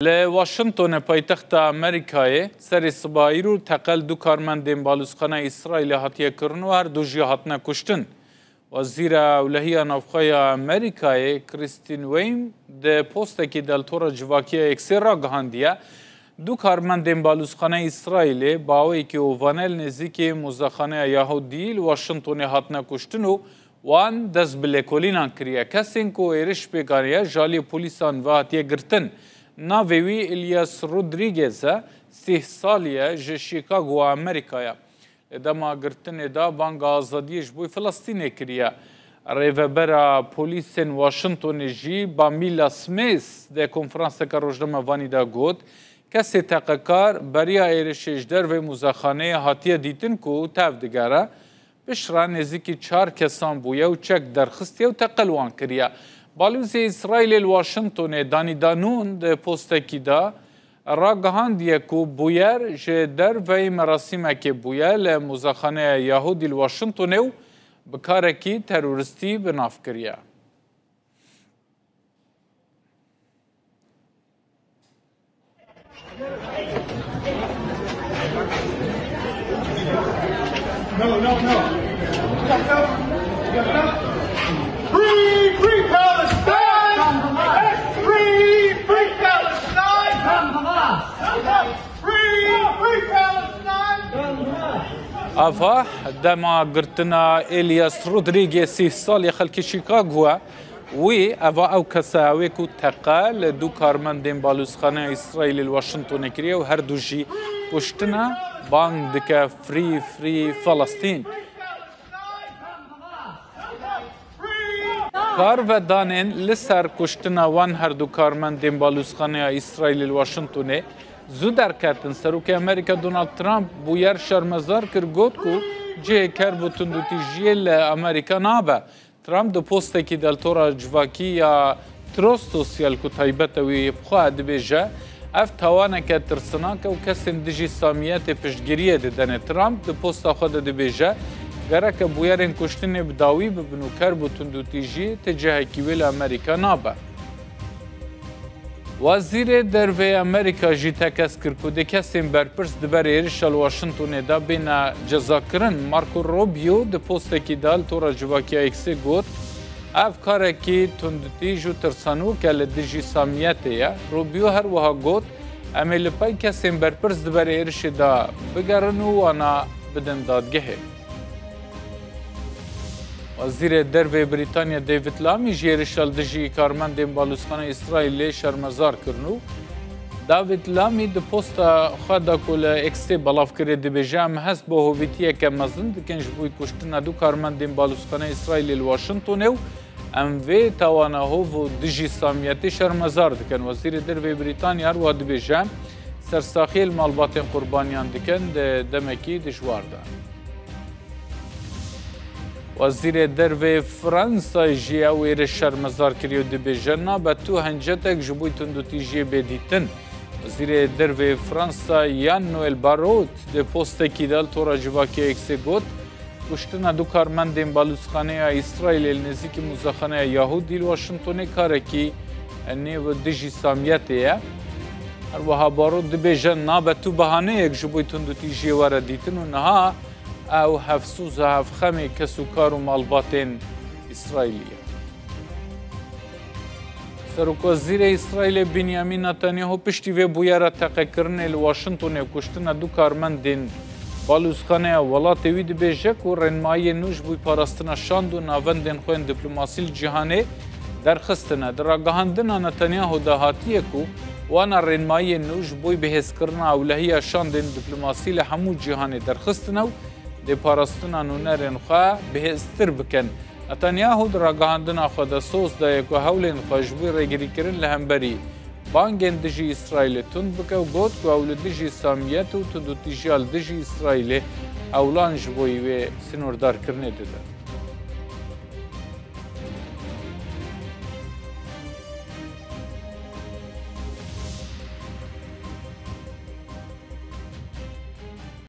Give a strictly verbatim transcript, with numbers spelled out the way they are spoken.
Li Washingtonê paytexta Amerîkayê serê siba îro teqel du karmendên balûzxaneya Îsraîlê hatiye kirin û her du jî hatine kuştin. Wezîra Ewlehiya Navxwe ya Amerîkayê Christine Wayne di postekî de li tora civakî ya X-ê ragihandiye, du karmendên balûzxaneya Îsraîlê bi awayekî ovane li nêzîkî muzexaneya Yahudî li Washingtonê hatine kuştin û wan dest bi lêkolînan kiriye. Kesên ku êriş pê ganiye ji aliyê polîsan ve hatiye girtin. Navê wî Elias Rodriguez e, sîh salî ye, ji Chicago a Amerîka ye. Lê dema girtinê de banga azadiyê ji bo Filistînê kiriye. Rêvebera polîsên Washingtonê jî Bamila Smith di konferanseke rojnamevanî de got, kesê teqekar beriya êrişê ji derveyî muzexaneyê hatiye dîtin ku tev digere. Piştre nêzîkî çar kesan bûye û çek derxistiye û teqel wan kiriye. Balûzê Îsraîlê li Washingtonê Danî Danûn di postekî de ragihandiye ku bûyer ji derveyî merasîmekê bûye li muzexaneya Yahudî li Washingtonê û bi karekî terorîstî bi nav kiriye. No, no, no. Free, free Palestine! Free, free Palestine! Free, free Palestine! Ava dema girtina Elias Rodriguez, sîh salî, xelkê Chicago e. Wî eva ew kes e wê ku teqe li du karmendên balûzxaneya Îsraîlê li Washingtonê kiriye û her du jî kuştine, bang dike Free, Free Palestine. Karvedanên li ser kuştina wan her du karmendên balûzxaneya Îsraîlê li Washingtonê zû derketin. Serokê Amerîka Donald Trump bûyer şermezar kir, got ku cihê kerb û tundûtîjiyê li Amerîka nabe. Trump di postekî de li tora civakî ya Truth Social ku taybet e wî bi xwe dibêje, ev tawaneke tirsinak e û kesên dijî samiyetê piştgiriyê didene. Trump di posta xwe de dibêje, gereke bûyerên kuştinê bi dawî bibin û kerb û tundûtîjî ti cihekî wê li Amerîka nabe. Wezîrê Derveyê Amerîka jî tekez kir ku dê kesên berpirs di ber êrişa li Washingtonê de bêne cezakirin. Marco Rubio di postekî de li tora civakî ya X-ê got, ev karekî tundtîj û tirsanok e li dijî samiyetê ye. Rubio her wiha got, em ê li pey kesên berpirs di ber êrişê de bigerin û wana bidin dadgehê. Wezîrê Dervê Brîtanya David Lammy jî êrişa li dijî karmendên balûzxaneya Îsraîlê şermezar kirin û David Lammy di posta xwe de ku li X-ê belav kirê dibêje, em hest bi hovîtiyeke mezin dikin ji bo kuştina du karmendên balûzxaneya Îsraîlê li Washingtonê û em vê tawana hov û dijî samiyetê şermezar dikin. Wezîrê Dervê Brîtanya her wiha dibêje, sersaxiyê li malbatên qurbaniyan dikin di demekî dijwar de. Wezîrê Dervê Fransayê jî ew êrîş şermezar kiriye û dibêje, nabe tu hencetek ji bo tundûtîjiyê bê dîtin. Wezîrê Dervê Fransa Yan Noel Barrot di postekî de li tora civakî ya X-ê got, kuştina du karmendên balûzxaneya Îsraîlê li nêzîkî muzexaneya Yahûdî li Washingtonê karekî nêv û dijî samiyetê ye. Her wiha Barrot dibêje, nabe tu behaneyek ji bo tundûtîjiyê were dîtin û niha ew hevsûz û hevxemê kes û kar û malbatên Îsraîlî ye. Serokwezîrê Îsraîlê Binyamîn Netanyahu piştî vê bûyera teqekirinê li Washingtonê û kuştina du karmendên balûzxaneya welatê wî dibêje ku rênmayiyên nû ji bo parastina şand û navendên xwe yên diplomasî li cîhanê derxistine. Di ragihandina Netanyahu de hatiye ku wana rênmayiyên nû ji bo bihêzkirina ewlehiya şandên diplomasî li hemû cîhanê derxistine û dê parastina nûnerên xwe bihêztir bikin. Netanyahu di ragihandina xwe de soz daye ku hewlên xwe ji bo rêgirîkirin li hemberî bangên dijî Îsraîlê tund bike û got ku ew li dijî samiyet û tundûtîjiya li dijî Îsraîlê hewlan ji bo wê sînordarkirinê dide.